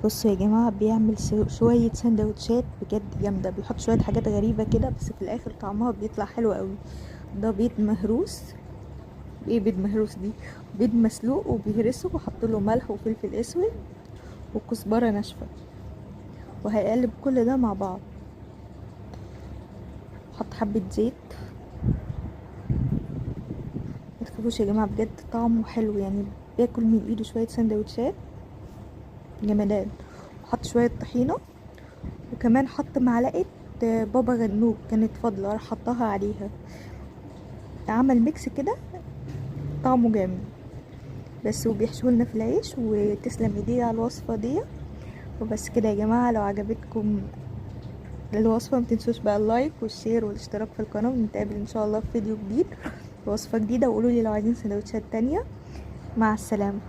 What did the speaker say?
بصوا يا جماعة، بيعمل شوية سندوتشات بجد جامدة، بيحط شوية حاجات غريبة كده بس في الاخر طعمها بيطلع حلو قوي. ده بيض مهروس. ايه بيض مهروس دي؟ بيض مسلوق وبيهرسه وحط له ملح وفلفل اسود وكزبرة ناشفة، وهيقلب كل ده مع بعض. حط حبة زيت. ما تخافوش يا جماعة، بجد طعمه حلو، بياكل من ايده شوية سندوتشات جمدان. وحط شوية طحينة، وكمان حط معلقة بابا غنوج كانت فاضلة راح حطها عليها. عمل ميكس كده طعمه جامد بس، وبيحشوه لنا في العيش. وتسلم ايديه على الوصفة دي. وبس كده يا جماعة، لو عجبتكم الوصفة ما تنسوش بقى ال like وال share والاشتراك في القناة، ونتقابل ان شاء الله في فيديو جديد ووصفة جديدة. وقولوا لي لو عايزين سندوتشات تانية. مع السلامة.